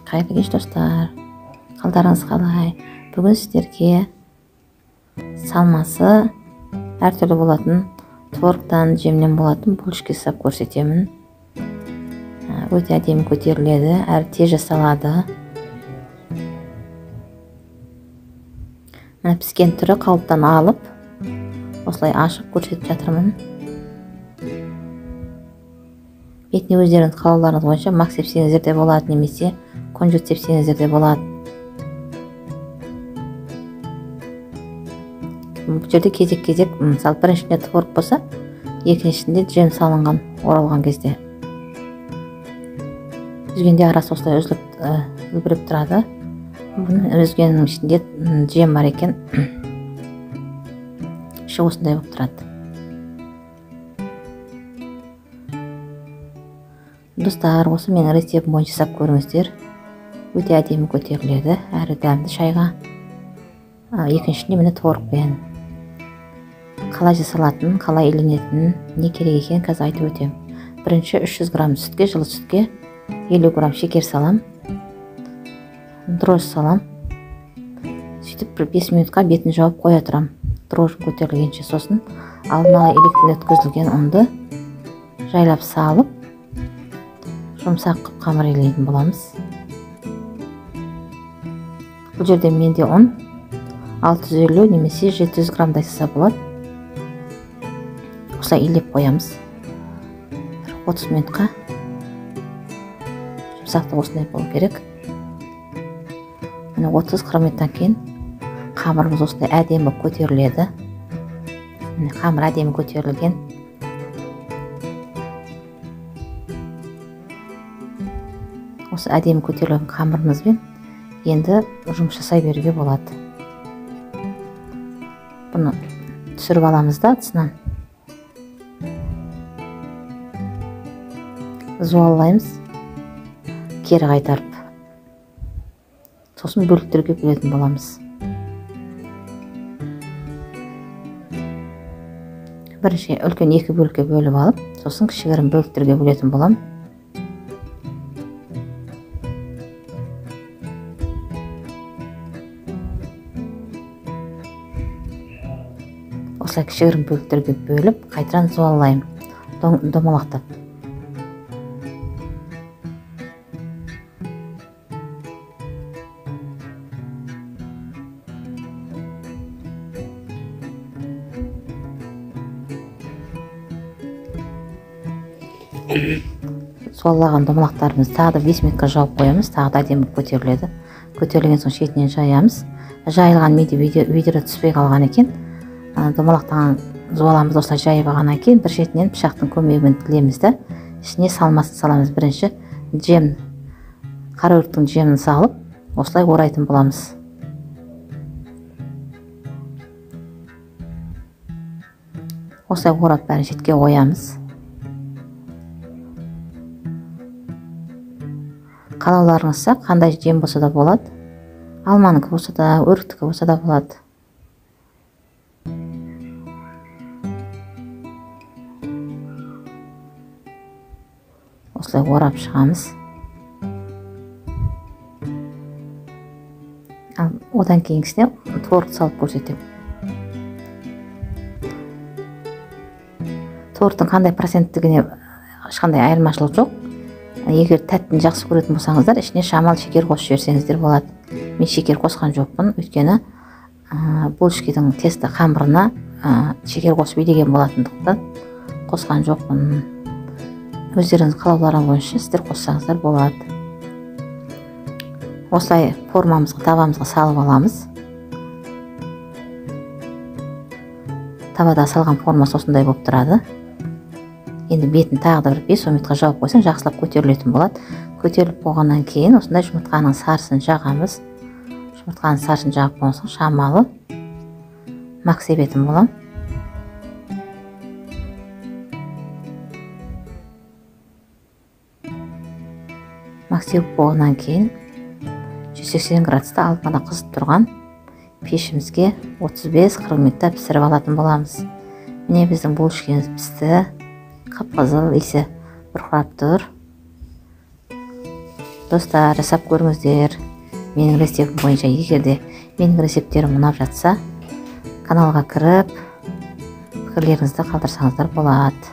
Қайырлы кеш, достар. Қалдарыңыз қалай? Бүгін сіздерге салмасы әртүрлі болатын творогтан, джемнен болатын булочка жасап көрсетемін. Өте әдемі көтеріледі, әрі тез жасалады. Мына піскен түрі қалыптан алып, осылай ашып көрсетіп жатырмын. Бетіне өздеріңіз қалауларыңыз бойынша мак сепсеңіздер де болады, немесе кунжут сепсеңіздер де болады. Бұл жерде кезек-кезек, мысалы, біріншінде творог болса, екіншісінде джем салынған, оралған кезде. Үзгенде арасы осылай үзіліп, үлбіреп тұрады. Бұның үзгеннің ішінде джем бар екен. Іші осындай болып тұрады. Достар, осы менің рецептім бойынша жасап көріңіздер. Өте әдемі көтеріледі, әрі дәмді шайға. Екіншісінде міне творогпен. Қалай жасалатынын, қалай иленетінін, не керек екенін қазір айтып өтемін. Бірінші 300 грамм сүтке, жылы сүтке 50 грамм шекер салам, дрожж салам. Сөйтіп бір 5 минутқа бетін жауып қоя тұрам. Дрожж көтерілгенше. Сосын алдын ала электрлі өткізілген ұнды жайлап салып, жұмсақ қып қамыр илейтін боламыз. Бұл жерде менде ұн 650 немесе 700 граммдай салса болады. Осылай илеп қоямыз. Бір 30 минутқа жұмсақтығы осындай болу керек. Міне 30-40 минуттан кейін қамырымыз осындай әдемі көтеріледі. Міне қамыр әдемі көтерілген. Осы әдемі көтерілген қамырымызбен енді жұмыс жасай беруге болады. Бұны түсіріп аламыз да ыдысынан. Зуаллаймыз, кері қайтарып. Сосын бөліктерге бөлетін боламыз. Бірінші үлкен екі бөлікке бөліп алып, сосын кішігірім бөліктерге бөлетін боламын. Осылай кішігірім бөліктерге бөліп, қайтадан зуаллаймын, домалақтап. Зуаллаған домалақтарымызды тағы да 5 минутқа жауып қоямыз, тағы да әдемі көтеріледі. Көтерілген соң шетінен жаямыз. Жайылған менде видеода түспей қалған екен. Домалақтаған зуаламызды осылай жайып алғаннан кейін бір шетінен пышақтың көмегімен тілеміз да, ішіне салмасын саламыз. Бірінші джем, қара өріктің джемін салып, осылай орайтын боламыз. Осылай орап бәрін шетке қоямыз. Қалауларыңызша қандай джем болса да болады. Алманікі болса да, өріктікі болса да болады. Осылай орап шығамыз. Ал одан кейінгісіне творог салып көрсетемін. Творогтың қандай проценттігіне ешқандай айырмашылық жоқ. Егер тәттіні жақсы көретін болсаңыздар, ішіне шамалы шекер қосып жіберсеңіздер болады. Мен шекер қосқан жоқпын, өйткені булочканың тесті қамырына шекер қосып илеген болатындықтан қосқан жоқпын. Өздеріңіз қалауларыңыз бойынша сіздер қоссаңыздар болады. Осылай формамызға, табамызға салып аламыз. Табада салған формасы осындай болып тұрады. Енді бетін тағы да бір 5-10 минутқа жауып қойсаң, жақсылап көтерілетін болады. Көтеріліп болғаннан кейін осындай жұмыртқаның сарысын жағамыз. Жұмыртқаның сарысын жағып болған соң шамалы мак себетін боламын. Мак себіп болғаннан кейін 180 градуста алдын ала қызып тұрған пешімізге 35-40 минутта пісіріп алатын боламыз. Міне біздің булочкамыз пісті. Қып-қызыл иісі бұрқырап тұр. Достар, жасап көріңіздер менің рецептім бойынша. Егер де менің рецепттерім ұнап жатса, каналға кіріп, пікірлеріңізді қалдырсаңыздар болады.